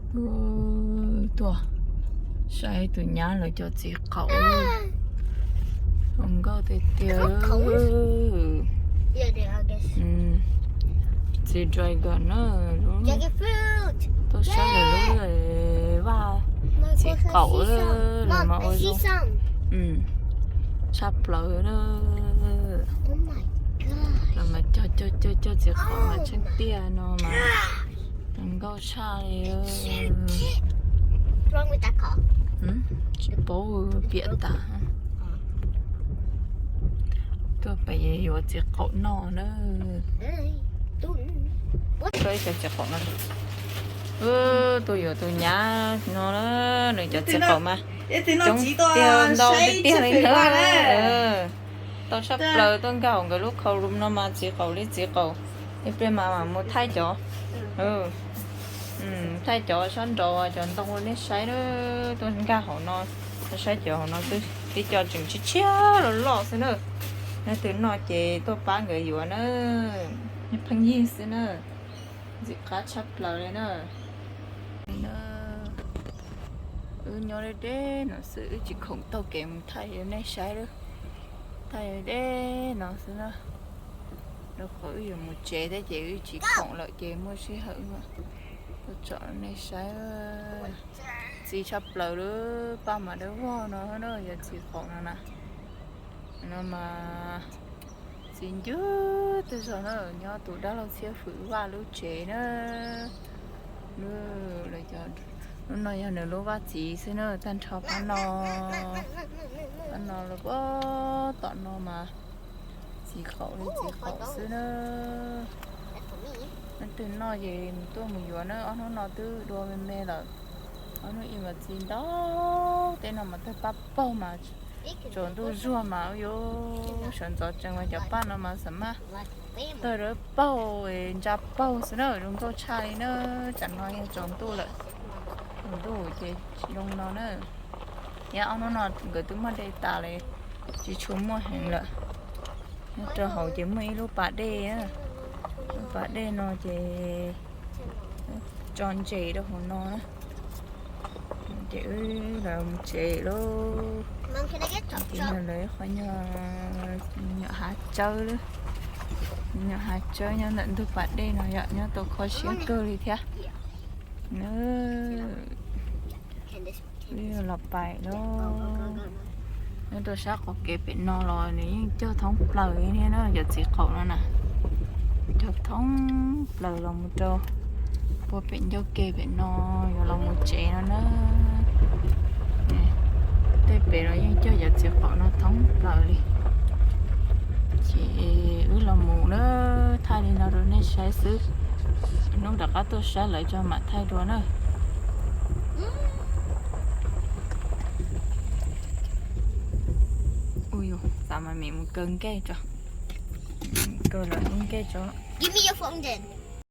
Tuaj saib tus nyab lawv cov txiv qaum zoo nkauj tiag tiag. Txiv dragon na, tuaj saib lawv lub vaj txiv qaum los mas ua zoo tshaj plaws na. Los mas cog cog cog cog txiv qaum mas tsheej tiaj no mas zoo nkauj tshaj li. Tsis paub, piam tas. Tuaj pem yuav txiv qaum noj na. Tuaj ib cov txiv qaum no. Tuaj yuav tus nyab no na, nws cov txiv qaum mas coob tiag ntau tiag tiag li na. Tau tshaj plaws tuaj nkag hauv nkawd lub showroom no mas txiv qaum li txiv qaum. Ib pliag mas mam mus thaij cov, thaij cov sab nraud cov ntoo nej saib na. Tuaj nkag hauv no, saib cov hauv no xwb, tib co tseem tshiab tshiab loj loj xwb na. Leej twg noj ces tuaj pab nkawd yuav na, pheej yig xwb na. Ntxim qab tshaj plaws li na. Wb nyob deb deb no xwb, wb tsis khoom taug kev mus thaij rau nej saib lawm. Thaij deb no xwb na. Rau qhov wb yuav mus tsev thiab ces wb tsis khoom lawm ces muaj sij hawm tuaj tsom nej saib. Txiv tshaj plaws li, paj mas dawb vog no na, yog txiv qaum no na. No mas txiv ncw twb zog na, nyob tus dab laug Txhiaj Fwm vaj lub tsev na. Lub no yog nws lub vaj txiv xwb na, tag nrho pab no, pab no los pab tom no mas txiv qaum li txiv qaum xwb na. Leej twg noj ces mus tuaj mus yuav na, ob hnub no twb dua me me lawm. Ob hnub ib mas txiv ntau, tej no mas tawg paj paug mas tsaus ntuj zuag mas yuav sawv ntxov tsees mas cov paj no mas xam maj tawg dawb paug ntsa paug xwb na, zoo nkauj tshaj li na. Tsam no yog tsaus ntuj lawm, tsaus ntuj ces tsis zoo no na. Yog ob hnub no nkawd twb muab de tas li, tsis tshua muaj heev lawm. Nyob rau hauv ces muaj ib lub pas dej, lub pas dej no ces tso ntses rau hauv no na. Ces wb los mus tsev lauj. Ces yog lawv qhov nyuag, nyuam hav tsawb, nyuam hav tsawb nyob ntawm ntug pas dej no yom, nyob tau kho siab kawg li thiab. Wb los pais lauj. Nyob rau sab qhov kev pem no los nws yeej cog thoob plaws li thiab na, cov txiv qaum no na. Cog thoob plaws los mus rau puag pem ncauj ke pem no yuav los mus tsev no na. Tej pem no yeej cog cov txiv qaum no thoob plaws li. Ces wb los mus na, thaij li no rau nej saib xwb. Hnub rov qab tuaj saib lawv tso mam thaij dua na. Ui yus, xav mas mim mus kaw nkej tso. Kaw lawm lub nkej tso. Give me your phone then.